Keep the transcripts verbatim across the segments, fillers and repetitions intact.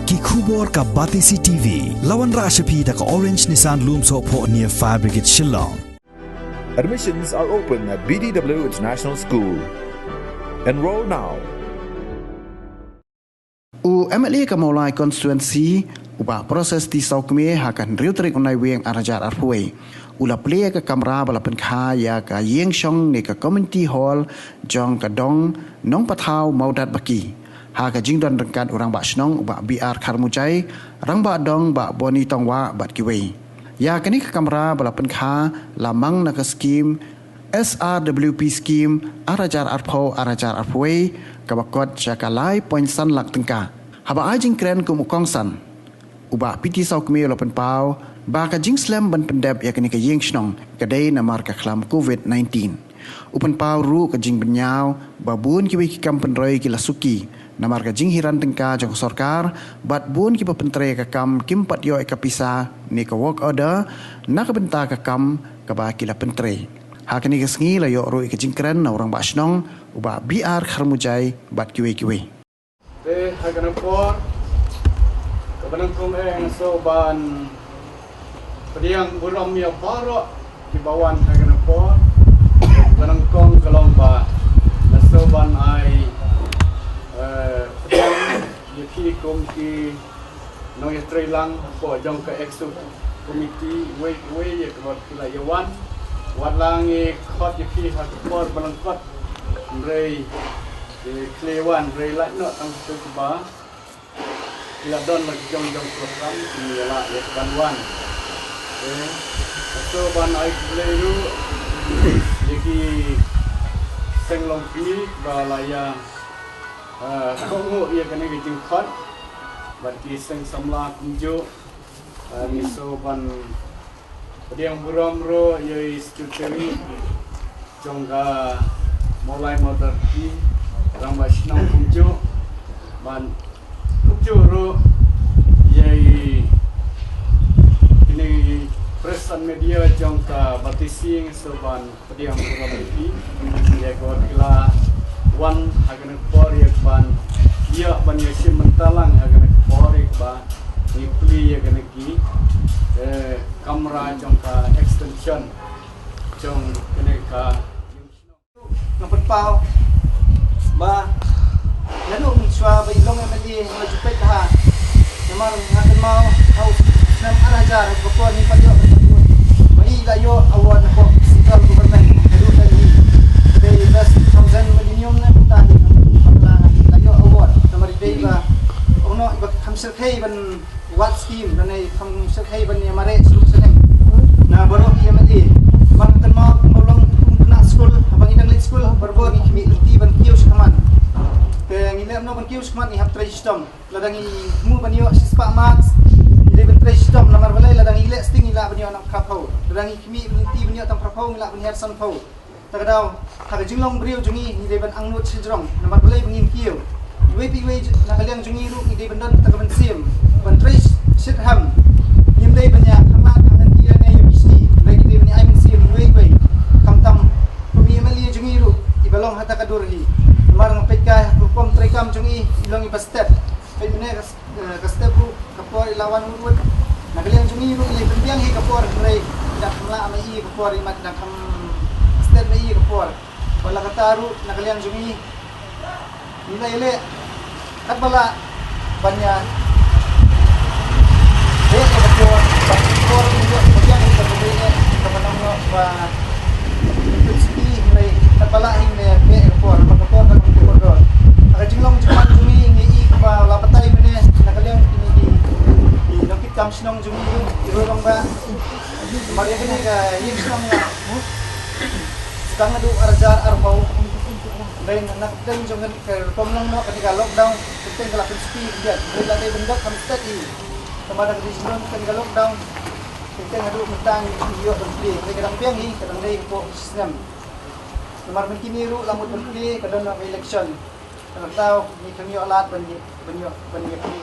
Ki khubor ka Batesi T V. La wanrah sha phi da ka Orange Nissan Lumsohphoh near Fire Brigade Shillong. Admissions are open at B D W International School. Enroll now. U M L A ka Mawlai Constituency, u Bah Proses T Sawkmie, ha ka hynriew tarik u Naiwieng ar hajar arphew wei, u la plie ïa ka kamra ba la pynkha ïa ka ïing shong ne ka Community Hall jong ka Dong Nongpathaw Mawdatbaki, ha ka jingdon ryngkat u Rangbah Shnong u Bah B R Kharmujai, Rangbah Dong Bah Boni Tongwah bad kiwei. Ïa kane ka kamra ba la pynkha la mang na ka skim S R W P scheme ar hajar arphew ar hajar arphew wei, kaba kot sha ka lai point san lak tyngka. Haba ai jingkren kum u kongsan, u Bah P T Sawkmie u la pynpaw ba ka jingslem ban pyndep ïa kane ka ïing shnong ka dei namar ka khlam covid nineteen. U pynpaw ruh ka jingbynñiaw ba bun kiwei ki kam pynroi ki la suki namar ka jinghiar tyngka jong ka sorkar, bad bun kiba pyntrei ka kam kim pat ïoh ïa ka pisa ne ka work order na ka bynta ka kam kaba ki la pyntrei. Ha kane ka sngi la ïoh ruh ïa ka jingkren na u Rangbah Shnong u Bah B R Kharmujai bad kiwei kiwei. Te ha kane ka por kaba nyngkong eh nga sngewbha ban pdiang burom ïa baroh kiba wan ha kane ka por. Kaba nyngkong ka long ba nga sngewbha ban ai, eh, pdiang ïa phi kum ki nongïatreilang hapoh jong ka executive committee, wei wei ïa kaba phi la ïa wan. Wat la ngi khot ïa phi ha ka por ba lyngkot, hynrei ki khlem wan, hynrei lait noh tang kito kiba ki la don la ki jong jong program, ki la ïa ban wan. Eh, so ban ai khublei ruh ïa ki seng Longkmie ba la ïa, eh, kohnguh ïa kane ka jingkhot bad ki seng samla kumjuh. Eh, ngi sngewbha ban pdiang burom ruh ïa i secretary jong ka Mawlai Mawdatbaki, Rangbah Shnong kumjuh, bad kumjuh ruh ïa i kine press and media jong ka Batesi, ngi sngewbha ban pdiang burom ïa phi ïa ka ba phi la wan ha kane ka por ïa ka ban ïa ban ïa shim bynta lang ha kane ka por ïa ka ba ngi plie ïa kane ki, eh, kamra jong ka extension jong kane ka. Nga pynpaw ba naduh mynshuwa ba i long M L A nga la ju peit bha. Namar nga kynmaw ha u snem ar hajar, ka por ngi pat ïoh, ba i la ïoh award na pdeng central government, ka dei ka i, ka dei best two thousand millennium ne mynta hi, ba la, la ïoh award. Namar i dei ba ong noh i ba kham shyrkhei ban wad scheme, lane kham shyrkhei ban ïa mareh suk snem na baroh ki M L A. Ba nga kynmaw kumba long kum khynnah skul, haba ngi dang leit skul, barabor ngi khmih lynti ban kiew shakhmat. Te ngi leh kumno ban kiew shakhmat? Ngi hap trei shitom. Lada ngi thmu ban ïoh shispah marks, ngi dei ban trei shitom, namar balei? Lada ngi leh sting ngi lah ban ïoh nang phraphew. Lada ngi khmih lynti ban ïoh tang phraphew, ngi lah ban hiar sanphew. Ta ka daw, ha ka jinglong briew jong ngi, ngi dei ban angnud shajrong, namar balei? Ba ngim kiew. Iwei pa iwei na ka liang jong ngi ruh ngi dei ban don kata ka mynsiem ban trei shitrhem. Ngim dei ban ïa khanglad hangne lane ïa pishni, hynrei ngi dei ban ïa ai mynsiem iwei iwei. Khamtam kum i M L A jong ngi ruh, iba long ha kata ka dur hi. Namar nga peit kai ha ka rukom treikam jong i, i long iba stet. Peit mynne ka, eh, ka step ruh, ka por i la wan wut wut. Na ka liang jong ngi ruh i la pynbiang hi ka por, hynrei i dang kham lah ma i ka por, i mat dang kham stet ma i ka por. Wat la katta ruh na ka liang jong ngi, ngi la ïaleh katba lah ban ïa beh ïa ka por, bad ka por ruh ngi ïoh pynbiang hi ka por, eh, kaba nang ïoh ba Pynshoi hi, hynrei katba lah hi ngi la beh ïa ka por, namar ka por ka long ka kordor. Ha ka jinglong jingman jong ngi, ngi i kumba la batai mynne na ka liang kine ki, ki nongkit kam shnong jong ngi, ki rangbah. Namar ïa kane ka ïing shnong nga sdang naduh ar hajar arphew. Hynrei na ka pdeng jong ka rukom long noh kane ka lockdown, ka pdeng ka la pynshoi khyndiat. Hynrei la dei ban dok kham stet hi. Namar da ka dei jingdon kane ka lockdown, ka pdeng haduh mynta ngi ïoh ban plie. Hynrei ka dang biang hi, ka dang dei hapoh snem. Namar mynta kine ruh la mut ban plie, ka don ka election. Ka dang tau ngi khlem ïoh lad ban ïa, ban ïoh, ban ïa plie.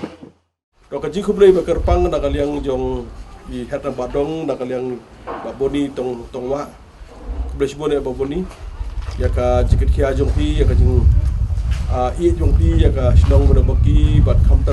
To ka jingkhublei ba kyrpang na ka liang jong i Head Rangbah Dong, na ka liang Bah Boni Tong, Tongwah. Khublei shibun ïa Bah Boni ïa ka jingkitkhia jong phi, ïa ka jing, ah, ïeit jong phi ïa ka shnong Mawdatbaki, bad khamtam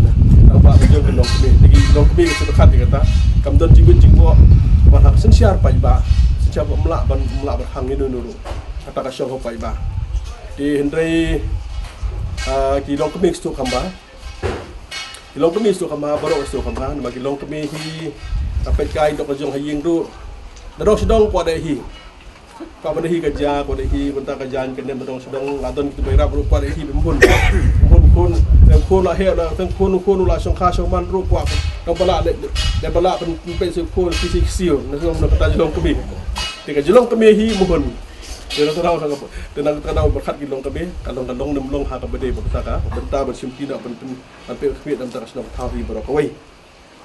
tang na. Tang ba ka jong ka longkmie. Te ki longkmie ka shu khat ïa kata. Kam don jingwit jingwoh. Ban hap synshar paidbah. Synshar ba ym lah ban, ym lah ban hang ïa uno uno ruh. Kata ka shong ha paidbah. Te hynrei, ah, ki longkmie ki shu kham bha. Ki longkmie shu kham bha, baroh shu kham bha, namar ki longkmie hi, ka peit kai dok ka jong ha ïing ruh. Da dong sha dong kwah dei hi. Kwah ban dei hi ka ja, kwah dei hi, bynta ka ja ka nem da dong sha dong, la don ki bai rap ruh kwah dei hi, bun. Bun khun, teng khun la heh la, teng khun khun la shong kha shong man ruh kwah. Dong ba la le, le ba la pyn, pyn peit shu khun, ki si ki siu, na shu na kata jong longkmie. Te ka jong longkmie hi, muhun. Te na ka daw, te na ka daw, ba khat ki longkmie, ka long, ka long nem long ha ka ba dei, ba kata ka, bynta ba shim ti na, ban pyn, ban peit khmih na bynta ka shnong thaw hi baroh kawei.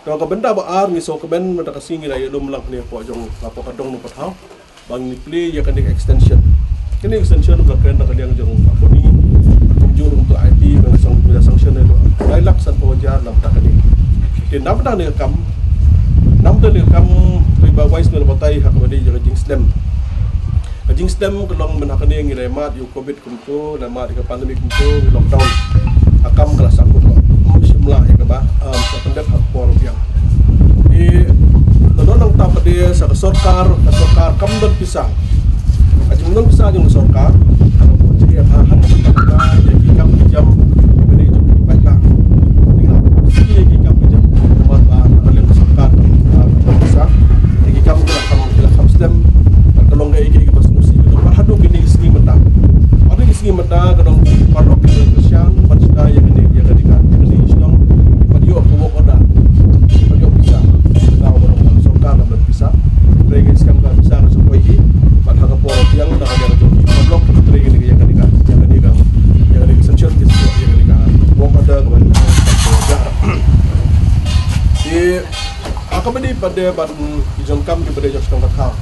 To ka bynta ba ar ngi sngewkmen mynta ka sngi ngi la ïalum lang hangne hapoh jong, hapoh ka dong nongpynthaw. Ba ngi plie ïa kane ka extension. Kane extension ba kren da ka liang jong ka body. Kumjuh ruh to I T ba nga sanction, ba nga sanction ïa to. Lai lak san phew hajar na bynta kane. Te na bynta kane ka kam. Na bynta kane ka kam, ba wise ne batai ha ka body jong ka jingslem. Ka jingstem ka long mynta kane ngi la mad ïa u covid kumto, la mad ïa ka pandemic kumto, ngi lockdown. Ka kam ka la sah kut noh. Ym shym lah ïa kaba, um, sa pyndep ha ka por biang. Te, nangta pat de sa ka sorkar, ka sorkar kam don pisa. Ka jingdon pisa jong ka sorkar, ka la pynjia ha, ha, ha, ha, ïa ki kam ki jam, ïa ki jong ki paidbah. Ïa ki kam ki jam, namar ba, ka la sorkar, ka la pynjia pisa, ïa ki kam ki la kham, ki la kham slem, ka long ka, ïa ki, ïa ki bas musi, ka long ba haduh kine ki sngi mynta. Haduh kine ki sngi mynta, ka long paralok ki kyrshan, ban shna ïa kane, ïa kane ka, ïa kane ka shnong, ban ïoh ka work order, ban ïoh pisa. Ka, ka long sorkar, ka long pisa. Hynrei ngi skhem ka pisa ka sa poi hi. Bad ha ka por biang da ka jong ki paralok ki trei kane ka, ïa kane ka, ïa kane ka, ïa kane ka sanction ki, ïa kane ka work order kaba, kaba, kaba. Te ha kaba ïadei pat de bad ki jong kam kiba dei jong shnong ka thaw.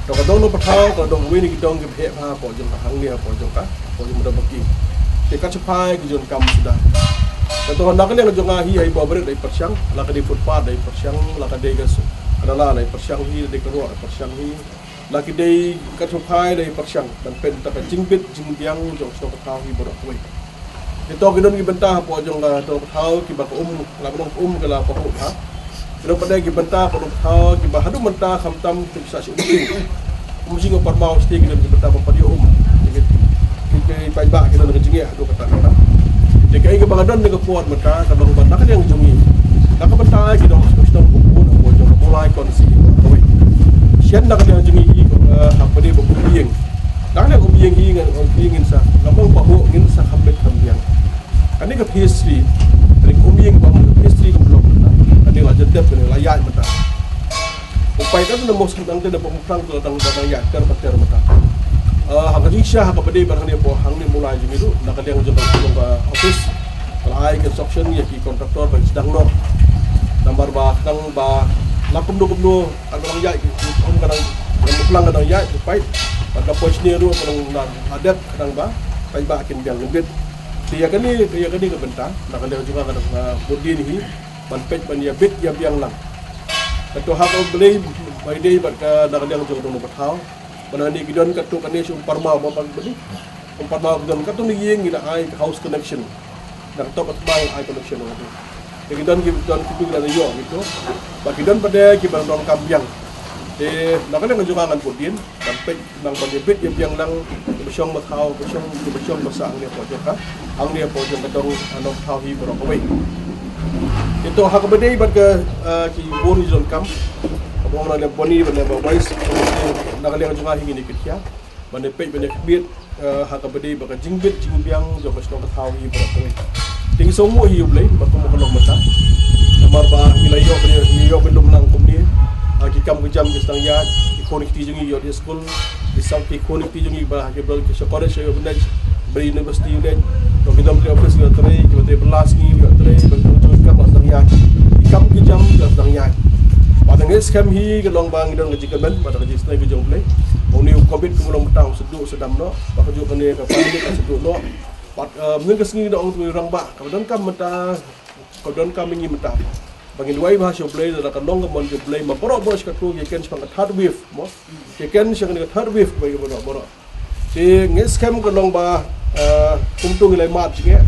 To ka dong na pathaw ka dong wei na ki dong kiba heh bha hapoh jong ka hangne hapoh jong ka. Ko jong mada baki. Te ka chiphai ki jong kam suda. Ka to na ka liang jong nga hi ha i Bawbrit da i pyrshang, la ka dei footpath da i pyrshang, la ka dei ka su, ka nala da i pyrshang hi, da i ka roh da i pyrshang hi. La ki dei ka chiphai da i pyrshang, ban pynta ka jingbit jingbiang jong shnong ka thaw hi baroh kawei. Te to ki don ki bynta hapoh jong ka to ka thaw kiba ka um, la ka dong ka um ka la pahuh ha. Ki don pat de ki bynta ka dong thaw kiba haduh mynta khamtam ki sa shu um jing. Um jing u parmaw shisha ki don ki bynta ba pat ïoh um. Ki, ki, ki paidbah ki don ka jingeh haduh katta katta. Te kaei kaba nga don ha ka por mynta ka long ba na ka liang jong ngi. Na ka bynta ki dong sdang sdang u bun u jong u Mawlai Constituency kawei. Shen na ka liang jong ngi, eh, ha pdeng ba u ïing. Na ka liang u ïing hi ngan, u ïing ngin sa, nga mong ba u ngin sa kham bit kham biang. Kane ka P H C, kane ka um ïing ba ka P H C ka block mynta. Kane la jan dep, kane la ïaid mynta. U paidbah na mos khamtam te na pom phrang tu la dang, dang ïaid ter ba ter mynta. Eh, ha ka jingshisha ha kaba dei ban hangne hapoh, hangne Mawlai jong ngi ruh, na ka liang jong ka, jong ka office. Ka la ai ka instruction ïa ki contractor ban sdang noh. Namar ba khnang ba la kumno kumno ka dang ïaid, kum ka dang, ka dang plang ka dang ïaid, u paidbah. Bad la poi shane ruh ka dang na hadet ka dang ba, paidbah kin biang kin bit. Te ïa kane, ïa kane ka bynta, na ka liang jong nga ka dang, ah, bud dien hi, ban peit ban ïa bit ïa biang lang. Kato ha ka Blei, bai dei bad ka na ka liang jong ka dong na pathaw. Ban hangne ki don kato kane shu parmaw ba ban bani. Parmaw ki don kato ni ïing ngi la ai ka house connection. Na kato ka tbang ai connection kato. Te ki don ki don ki tu ki la ïoh gitu. Ba ki don pat de kiba donkam biang. Te na ka liang jong nga ngan bud dien. Ban peit nang ban ïa bit ïa biang lang, kiba shong ba thaw, kiba shong, kiba shong ba sah hangne hapoh jong ka, hangne hapoh jong ka dong, ah, Nongthaw hi baroh kawei. Te to ha kaba dei bad ka, ah, ki bun ki jong kam, kaba ong nang leh bun hi, ban leh ba wise, na ka liang jong nga hi ngin ïa kit khia, ban ïa peit, ban ïa khmied, eh, ha kaba dei bad ka jingbit jingbiang jong ka shnong ka thaw hi baroh kawei. Te ngi sngewbha ïa U Blei ba kum ka long mynta. Namar ba ngi la ïoh, ngi ïoh ban lum lang kumne. Ha ki kam ki jam ki sdang ïaid, ki khun ki kti jong ngi ïoh dei skul, ki sam ki khun ki kti jong ngi ba ki bro ki sha college ïoh ban dei, ba university ïoh dei. To ki dom ki office ïoh trei, ki ba trei ba las ngi ïoh trei, ba ki kam ki jam ki sdang ïaid. Ki kam ki jam ki sdang ïaid. Ba dang ngi skhem hi ka long ba ngi don ka jingkmen, ba dang ka jingsnei ka jong U Blei. Une u covid ka long mynta u sa duh sa dam noh. Ba ka juh kane ka pandemic ka sa duh noh. Bad, eh, mynta ka sngi da ong u rangbah, kaba donkam mynta, kaba donkam ïa ngi mynta. Ba ngin duwai bha sha U Blei da ka long ka mon jong U Blei, ma baroh baroh shi katto ki ïa ken shaphang ka third wave mo. Ki ïa ken shaphang ka third wave ba ïa baroh baroh. Te ngi skhem ka long ba, eh, kumto ngi la mad jingeh.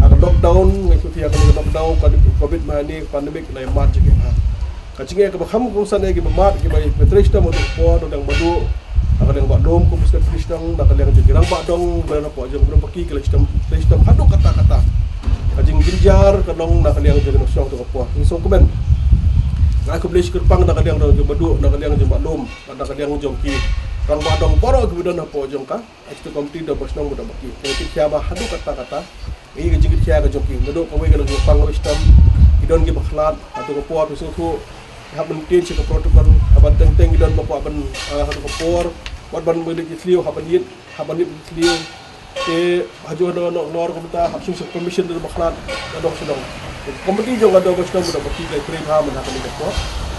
Ha ka lockdown, ngi kut ïa ka lockdown, ka covid ma ne pandemic la mad jingeh ha. Ka jingeh kaba kham kongsan ïa kiba mad, kiba, kiba trei shitom haduh ka por, dang badu. Na ka liang ba dong, kum skhem trei shitom, na ka liang jong ki rangbah dong, ba na pdeng jong ki rangbah ki, ki la shitom, trei shitom haduh katta katta. Ka jingjynjar ka long na ka liang jong ki nongshong haduh ka por. Ngi sngewkmen. Nga khublei shi kyrpang na ka liang jong ki badu, na ka liang jong ba dong, na ka liang jong ki rangbah dong baroh kiba don hapoh jong ka. Executive Committee, Donbor Shnong bad Donbor Ki. Ki khia ba haduh katta katta. Ngi ka jingkit khia ka jong ki. Naduh kawei ka long ka pang ka wisdom. Ki don kiba khlad, haduh ka por ki sngewthuh. Hap ban tien sha ka protocol. Hap ban teng teng ki don ba kwah ban, ah, haduh ka por. Wat ban mlien ki thliew, hap ban ïit, hap ban ïit ki thliew. Te hajuh haduh noh nor kumta, hap shim sha permission da ba khlad, da dong sha dong. Committee jong ka Donbor Shnong bad Donbor Ki ka trei bha man ha kane ka por.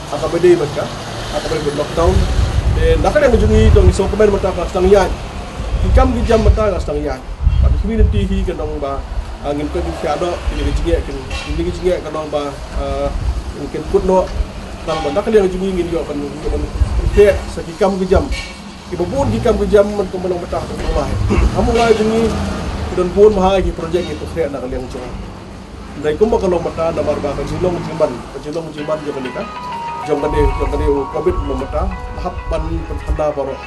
Ha kaba dei bad ka, ha kaba dei bad lockdown. Te na ka liang jong ngi to ngi sngewkmen mynta ka sdang ïaid. Ki kam ki jam mynta ka sdang ïaid. Bad community hi ka long ba, ah, ngim kwah ban khia noh, kine ki jingeh, kine ki jingeh ka long ba, ah, ngin kut noh. Tang ba na ka liang jong ngi ngin ïoh ban, ïoh ban peit sa ki kam ki jam. Ki Ba bun ki kam ki jam man kumba long mynta ha Mawlai. Ha Mawlai jong ngi ki don bun bha ki project ngi pynkhreh na ka liang jong ngi. Dei kumba ka long mynta namar ba ka jinglong jingman, ka jinglong jingman jong kane ka, jong kane, jong kane u covid long mynta hap ban pynthanda baroh.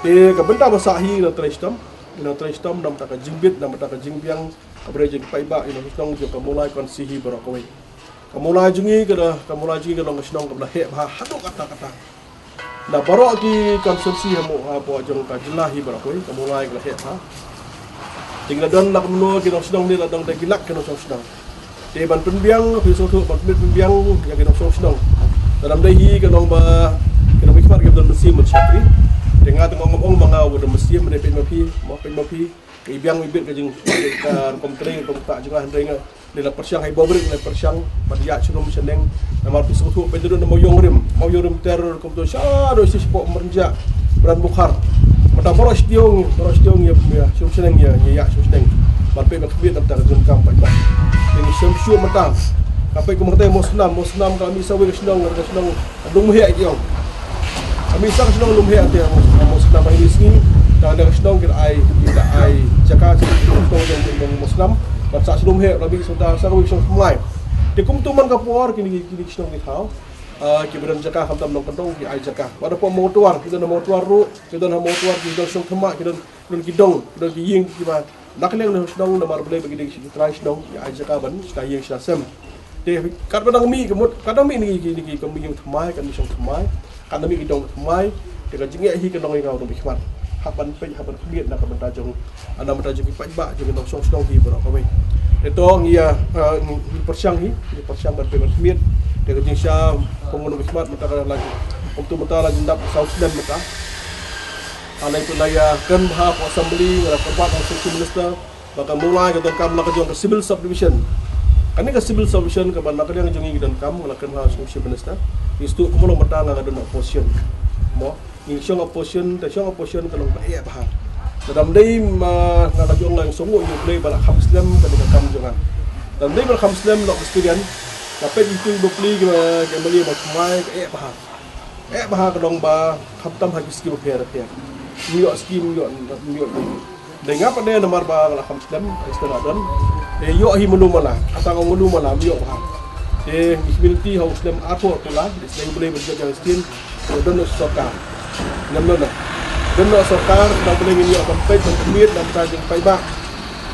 Te ka bynta ba sah hi ngi nang trei shitom, ngi nang trei shitom namar ka jingbit, namar ka jingbiang, ka briew jong ki paidbah, ngi nang shnong jong ka Mawlai constituency hi baroh kawei. Ka Mawlai jong ngi ka da, ka Mawlai jong ngi ka long ka shnong kaba la heh bha haduh katta katta. Na baroh ki constituency ha Mawlai, ha pdeng jong ka jylla hi baroh kawei, ka Mawlai ka la heh bha. Te ngi la don la kumno ki nongshnong ne la don da ki lak ki nongshong shnong. Te ban pynbiang, phi sngewthuh ban pynbiang ïa ki nongshong shnong. Lada ym dei hi ka long ba ki nongmihkhmat ki don mynsiem ban shakri. Te nga te ngam ong ma nga u don mynsiem, dei peit ma phi, mo peit ma phi. Ka i biang i bit ka jing, ka rukom trei, rukom ktah jong nga, hynrei nga, ngi la pyrshang ha i bawbrit, ngi la pyrshang ban ïaid sha rum sha neng. Namar phi sngewthuh, phi dei na Mawïong Rim, Mawïong Rim ter rukom to shaduh shi shapoh Mawrynjah, Mawryngkneng, Bukhar. Mynta baroh shi taïew, baroh shi taïew ngi ïa, ïa sha rum sha neng, ïa, ïa ïaid sha rum sha neng. Ban peit ban khmih na ka bynta ka jingdonkam paidbah. Te ngi shem shuh mynta. Ka peit kum kata Mawsnam, Mawsnam ka mih sa kawei ka shnong, ka shnong Lum Heh ki ong. Ka mih sa ka shnong Lum Heh te, Mawsnam ha kine ki sngi, tang da ka shnong ki la ai, ki la ai jaka sha ka shnong jong ki Mawsnam. Bad sa sha Lum Heh la mih sa ka shnong Thymmai. Te kumtu man ka por kine ki, kine ki shnong ki thaw, ah, kiba don jaka khamtam nongkyndong ki ai jaka. Bad hapoh Mawtawar, ki don Mawtawar ruh, ki don ha Mawtawar, ki don shnong Thymmai, ki don, don ki dong, ki don ki ïing kiba na ka liang ka shnong namar balei ba ki dei ki trai shnong, ïa ai jaka ban shna ïing shna sem. Te katba dang mih ka mut, katba dang mih kine ki, kine ki, ka mih ïing Thymmai, ka mih shnong Thymmai, katba mih ki dong Thymmai. Te ka jingeh hi ka long ïa nga u nongmihkhmat. Hap ban peit, hap ban khmih na ka bynta jong, na ka bynta jong ki paidbah, jong ki nongshong shnong hi baroh kawei. Te to ngi ïa, eh, ngi, ngi pyrshang hi, ngi pyrshang ban peit ban khmih. Te ka jingshisha kum u nongmihkhmat mynta ka la, kumtu mynta la jingdap saw snem mynta. Nga la pynlait ïa kren bha ha Assembly, nga la kyrpad ha u Chief Minister ba ka Mawlai ka donkam la ka jong ka civil subdivision. Kane ka civil subdivision kaba na ka liang jong ngi ka donkam, nga la kren ha u Chief Minister. Ngi sdang kumno mynta nga ka don opposition. Mo, ngi shong opposition, te shong opposition ka long ba eh bha. Lada ym dei ma nga ka jong nga sngewnguh ïa U Blei ba la kham slem kane ka kam jong nga. Lada ym dei ba la kham slem, la ka student, la peit ïa ki bapli ki, ki MLA ba Thymmai ka eh bha. Eh bha ka long ba khamtam ha ki skim bapher bapher. Ym ïoh skim, ym ïoh, ym ïoh. Dei nga pat de namar ba la kham slem, ka sdang la don. Te ïoh hi mano mala, kata ka mano mala ym ïoh bha. Te ngi community ha u snem arphew arphew lai, dei sdang U Blei ban jot ïa ka skim, don na sorkar. Ngam don na. Don na sorkar, na U Blei ngin ïoh ban peit ban khmih na ka bynta jong paidbah.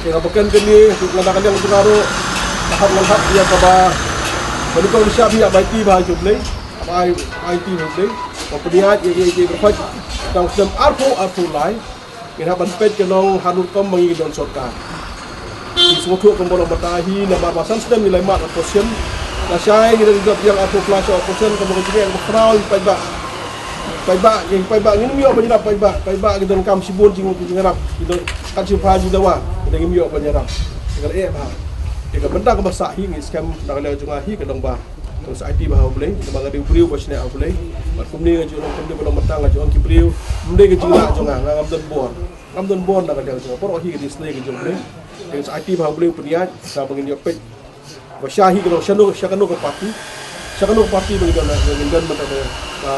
Te nga ba kren kane, nga na ka liang jong nga ruh, nga hap, nga hap ïa kaba, ba nyngkong nyngshap ïa ba aiti bha ha U Blei. Ba ai, ai ti hok dei. Ba pynïaid ïa, ïa, ïa, ïa, tang snem arphew, arphew lai. Ngin hap ban peit ka long ha rukom ba ngi don sorkar. Ngi sngewthuh kumba long mynta hi namar ba san snem ngi la mad opposition. Lashai ngi la dep ïa arphew pla sha opposition kumba ka jingeh ba khraw ïa paidbah. Paidbah, ïa paidbah ngin ym ïoh ban ïarap paidbah. Paidbah ki donkam shibun jing, jingïarap. Ki don kat shiphew jingdawa. Ngim ïoh ban ïarap. Ka la eh bha. Te ka bynta kaba sah hi ngi skhem na ka liang jong nga hi ka long ba Tang sa aiti bha ha U Blei, namar nga dei u briew ba shaniah ha U Blei. Bad kumne nga ju ong, kumne ba long mynta nga ju ong ki briew, ym dei ka jinglah jong nga, nga ngam don bor. Ngam don bor na ka liang jong nga, baroh hi ka dei snei ka jong U Blei. Tang sa aiti bha ha U Blei u pynïaid, sa ba ngin ïoh peit. Ba sha hi ka long shano, sha kano ka party. Sha kano ka party ba ngin don, ba ngin don mynta ka, ba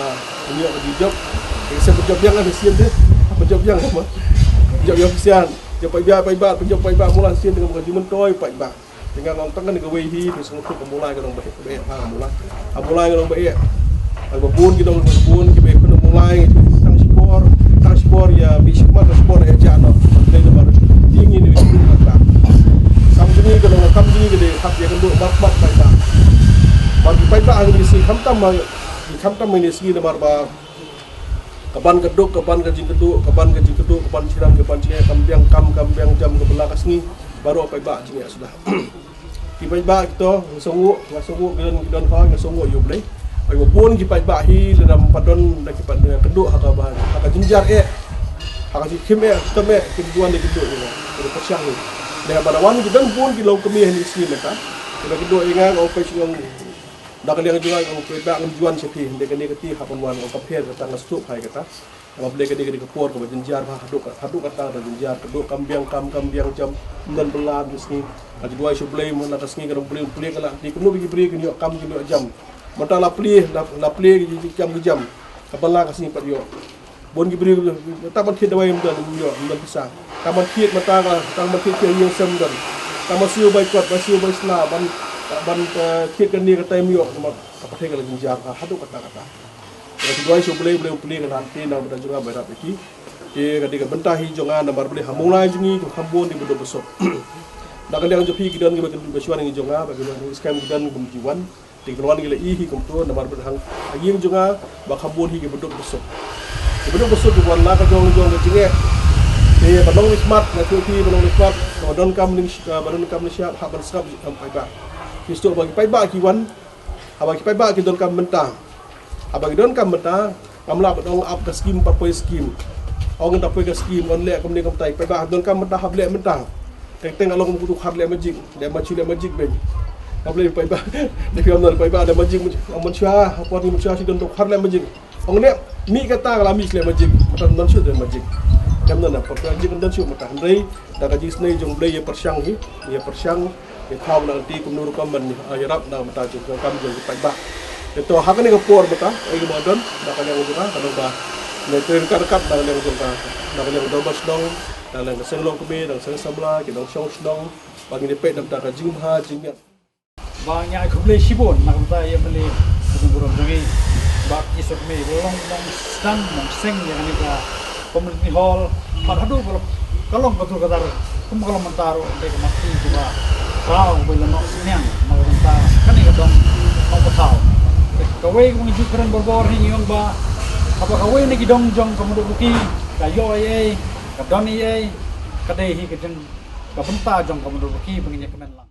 ngin ïoh ka jingïoh. Ka sien pynjop biang ka sien te. Pynjop biang ma. Pynjop biang sien. Jop paidbah, paidbah, pynjop paidbah mula sien te ka jingmyntoi paidbah. Te nga ong tang kane kawei hi, phi sngewthuh ka Mawlai ka long ba eh, ba eh, ha Mawlai. Ha Mawlai ka long ba eh. Ai ba bun ki dong, ba bun ki ba eh, ka Mawlai, tang shipor, tang shipor ïa, bi shipor, tang shipor ïa, ja no. Dei ka baru. Ding ini, ding ini, ka. Kam ding ini, ka long, kam ding ini, ka dei, hap ïa ka duk, mat, mat, paidbah. Mat, paidbah, ha kine ki sngi, khamtam, khamtam ha kine ki sngi, namar ba Ka ban ka duk, ka ban ka jingkyrduh, ka ban ka jingkyrduh, ka ban jingïarap, ka ban jingïarap, kam biang kam, kam biang jam, ka bylla ka sngi, baroh paidbah jingïarap suda. Ki paidbah kito, nga sngewnguh, nga sngewnguh, ki don, ki don ha, nga sngewnguh ïa U Blei. Ai ba bun ki paidbah hi, lada ym pat don, da ki pat don kyrduh, ha kaba, ha ka jynjar eh, ha ka jingkhim eh, shitom eh, ki wan da kyrduh ïa nga, ki da pyrshang ïa nga. Lada ym pat wan, ki don bun ki longkmie ha kine ki sngi mynta, ki da kyrduh ïa nga, nga ong peit sha nga, Na ka liang jong nga, nga ong paidbah, ngam ju wan sha phi, hynrei kane ka kti hap ban wan, nga ong ka pher kata, nga sngewthuh phai kata. Nga ong balei kane ka dei ka por kaba jynjar bha, haduh ka, haduh katta ka jynjar, ka duk kam biang kam, kam biang jam, ym don bylla ha kine ki sngi. Nga ju duwai sha U Blei, mynta ka sngi ka dang plie, plie ka la, te kumno ba ki briew kin ïoh kam, kin ïoh jam. Mynta la plie, la, la plie ki jam, ki jam. Ka bylla ka sngi pat ïoh. Bun ki briew, tang ban thied dawai ym don, ym don, ym don pisa. Tang ban thied mynta ka, tang ban thied ki ïing sem ym don. Tang ban siew bai kot, ban siew bai sla, ban, ban, eh, thied kane katai ym ïoh, namar ka pyrthei ka la jynjar, ha, haduh katta katta. Ka duwai sha U Blei, U Blei un plie ka lad, te na ka bynta jong nga ba ïarap ïa ki. Te ka dei ka bynta hi jong nga namar balei ha Mawlai jong ngi, ki kham bun ki ba duk ba suk. Na ka liang jong phi ki don ki ba, ki ba shuwa ngi jong nga, ba ki don ki skhem ki don ki ba wan. Te ki wan ngi la ïohi kumto namar ba hang ha ïing jong nga ba kham bun hi ki ba duk ba suk. Ki ba duk ba suk ki wan na ka jong jong ka jingeh. Te ba nongmihkhmat, nga ïathuh ïa phi ba nongmihkhmat, ba donkam ning shi-, ba donkam ning shihajar hap ban sngap, em, paidbah. Ki sdang ba ki paidbah ki wan, haba ki paidbah ki donkam mynta. Haba ki donkam mynta, ngam lah ban ong ap ka skim, pat poi skim. Ong da poi ka skim, ong leh kumne kumtai, paidbah donkam mynta, hap leh mynta. Teng teng ka long kum u khar leh magic, leh magic, leh magic beiñ. Hap leh paidbah, leh phi ong da paidbah leh magic, ong mynshuwa, hapdeng mynshuwa shi don u khar leh magic. Ong leh mih kata ka la mih leh magic, mynta don shuh leh magic. Kam don na, pat magic don shuh mynta, hynrei da ka jingsnei jong U Blei ïa pyrshang hi, ïa pyrshang. Ïa thaw na ka lynti kumno rukom ban, ah, ïarap na ka bynta jong kam jong ki paidbah. Te to ha kane ka por mynta, eh, kaba don na ka liang jong ka, ka long ba, ne, te ryngkat ryngkat na ka liang jong ka, na ka liang u dorbar shnong, na ka liang ka seng longkmie, na ka seng samla, ki nongshong shnong, ba ngin ïa peit na ka bynta ka jingbha jingmiat. Ba ngi ai khublei shibun na ka bynta ïa u M L A ka jong burom jong ngi, Bah Isok Mei, ba long nongsdang nongseng ïa kane ka Community Hall, bad haduh ba ka long ka dur ka dar, kum ka long mynta ruh, dei ka mati kaba khraw ba la noh sniang na ka bynta kane ka dong Nongpathaw. Kawei kaba ngi ju kren barabor hi ngi ong ba haba kawei na ki dong jong ka Munduk Buki ka ïoh ei ei, ka don ei ei, ka dei hi ka jing, ka bynta jong ka Munduk Buki ba ngin ïa kmen lang.